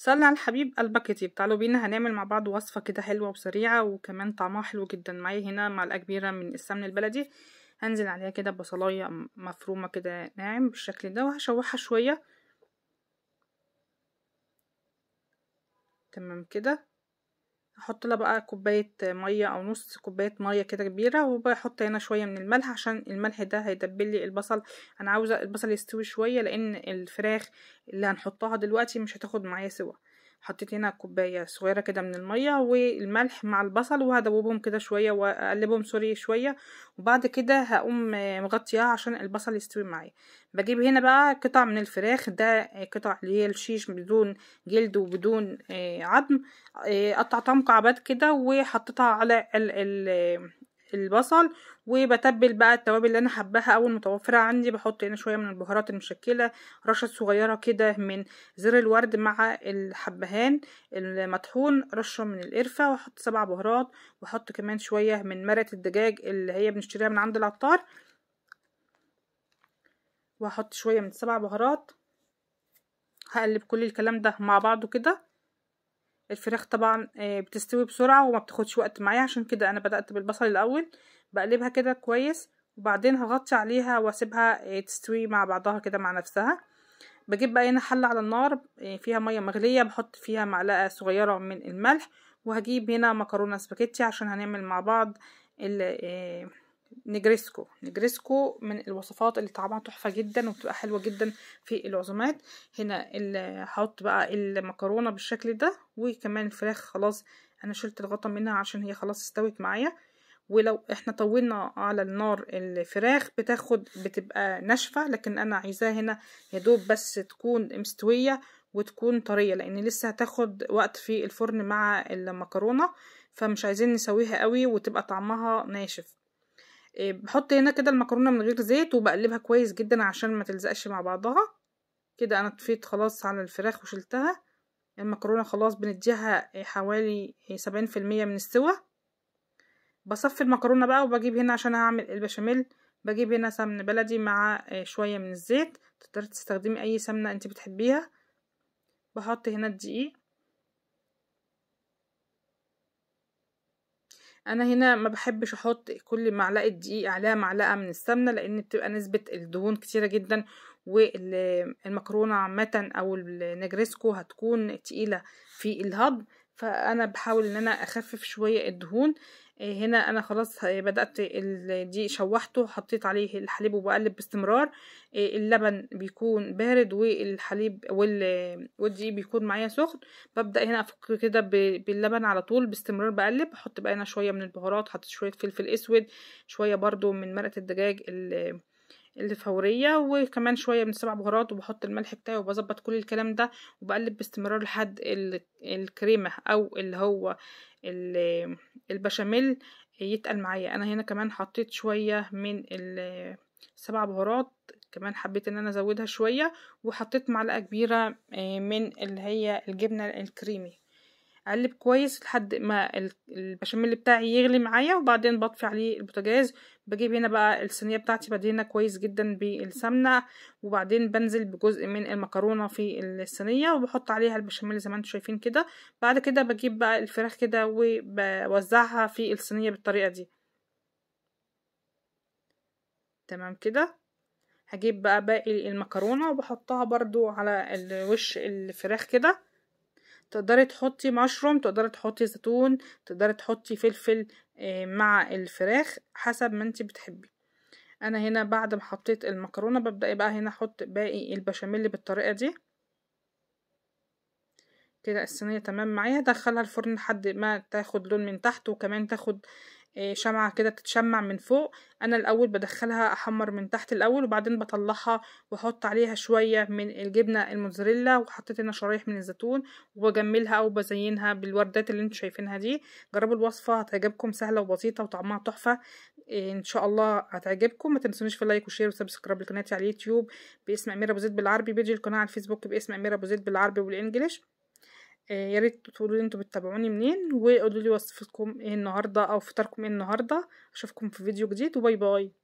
صلي على الحبيب قلبك يطيب. تعالوا بينا هنعمل مع بعض وصفة كده حلوة وسريعة وكمان طعمها حلو جدا. معايا هنا معلقة كبيرة من السمن البلدي، هنزل عليها كده بصلاية مفرومة كده ناعم بالشكل ده، وهشوحها شوية. تمام كده. هحط لها بقى كوباية مية او نص كوباية مية كده كبيرة، وبحط هنا شوية من الملح عشان الملح ده هيدبل لي البصل. انا عاوزه البصل يستوي شوية لان الفراخ اللي هنحطها دلوقتي مش هتاخد معايا سوا. حطيت هنا كوباية صغيرة كده من المية والملح مع البصل، وهدوبهم كده شوية واقلبهم sorry شوية، وبعد كده هقوم مغطياها عشان البصل يستوي معايا. بجيب هنا بقى قطع من الفراخ، ده قطع اللي هي الشيش بدون جلد وبدون عظم، قطعتها مكعبات كده وحطيتها على البصل، وبتبل بقى التوابل اللي انا حباها او المتوفرة عندي. بحط هنا شوية من البهارات المشكلة، رشه صغيرة كده من زر الورد مع الحبهان المطحون، رشه من القرفه، واحط 7 بهارات، واحط كمان شوية من مرقه الدجاج اللي هي بنشتريها من عند العطار، واحط شوية من 7 بهارات. هقلب كل الكلام ده مع بعضه كده. الفراخ طبعا بتستوي بسرعة وما بتاخدش وقت معايا، عشان كده انا بدأت بالبصل الاول. بقلبها كده كويس، وبعدين هغطي عليها واسيبها تستوي مع بعضها كده مع نفسها. بجيب بقى هنا حله على النار فيها مية مغليه، بحط فيها معلقه صغيرة من الملح، وهجيب هنا مكرونه سباكيتي عشان هنعمل مع بعض نجريسكو. نجريسكو من الوصفات اللي طعمها تحفة جدا وبتبقى حلوة جدا في العزومات. هنا هحط بقى المكرونه بالشكل ده، وكمان الفراخ خلاص انا شلت الغطا منها عشان هي خلاص استوت معايا. ولو احنا طولنا على النار الفراخ بتبقى ناشفة، لكن انا عايزاها هنا يدوب بس تكون مستوية وتكون طرية، لان لسه هتاخد وقت في الفرن مع المكرونه، فمش عايزين نسويها قوي وتبقى طعمها ناشف. بحط هنا كده المكرونه من غير زيت وبقلبها كويس جدا عشان ما تلزقش مع بعضها كده. انا طفيت خلاص على الفراخ وشلتها. المكرونه خلاص بنديها حوالي 70% من السوى. بصفي المكرونه بقى، وبجيب هنا عشان هعمل البشاميل، بجيب هنا سمن بلدي مع شوية من الزيت، تقدري تستخدمي اي سمنه انت بتحبيها. بحط هنا الدقيق. انا هنا ما بحبش احط كل معلقه دقيق عليها معلقه من السمنة، لان بتبقى نسبه الدهون كتيرة جدا، والمكرونه عامة او النجريسكو هتكون تقيلة في الهضم، فانا بحاول ان انا اخفف شوية الدهون. هنا انا خلاص بدات الدقيق شوحته، حطيت عليه الحليب وبقلب باستمرار. اللبن بيكون بارد والحليب والدقيق بيكون معايا سخن. ببدا هنا افك كده باللبن على طول باستمرار بقلب. بحط بقى هنا شوية من البهارات، حطيت شوية فلفل اسود، شوية برضو من مرقه الدجاج الفورية، وكمان شوية من 7 بهارات، وبحط الملح بتاعي وبظبط كل الكلام ده، وبقلب باستمرار لحد الكريمة او اللي هو البشاميل يتقل معايا. انا هنا كمان حطيت شوية من 7 بهارات، كمان حبيت ان انا ازودها شوية، وحطيت معلقه كبيرة من اللي هي الجبنة الكريمي. اقلب كويس لحد ما البشاميل بتاعي يغلي معايا، وبعدين بطفي عليه البوتاجاز. بجيب هنا بقى الصينية بتاعتي، بدهنها كويس جدا بالسمنه، وبعدين بنزل بجزء من المكرونه في الصينية، وبحط عليها البشاميل زي ما انتم شايفين كده. بعد كده بجيب بقى الفراخ كده وبوزعها في الصينية بالطريقة دي. تمام كده. هجيب بقى باقي المكرونه وبحطها برضو على الوش الفراخ كده. تقدري تحطي مشروم، تقدري تحطي زيتون، تقدري تحطي فلفل مع الفراخ حسب ما انت بتحبي. انا هنا بعد ما حطيت المكرونه ببدا بقى هنا احط باقي البشاميل بالطريقة دي كده. الصينية تمام معايا. هدخلها الفرن لحد ما تاخد لون من تحت، وكمان تاخد شمعة كده تتشمع من فوق. انا الاول بدخلها احمر من تحت الاول، وبعدين بطلعها واحط عليها شوية من الجبنة الموتزاريلا، وحطيت هنا شرايح من الزيتون، وبجملها او بزينها بالوردات اللي انتم شايفينها دي. جربوا الوصفة هتعجبكم، سهلة وبسيطة وطعمها تحفة، ان شاء الله هتعجبكم. ما تنسونيش في like و share و subscribe لقناتي على اليوتيوب باسم اميره ابو زيد بالعربي، page القناة على الفيسبوك باسم اميره ابو زيد بالعربي وبال English. يا ريت تقولوا لي انتوا بتتابعوني منين، وقولوا لي وصفتكم ايه النهارده او فطاركم ايه النهارده. اشوفكم في فيديو جديد، و bye bye.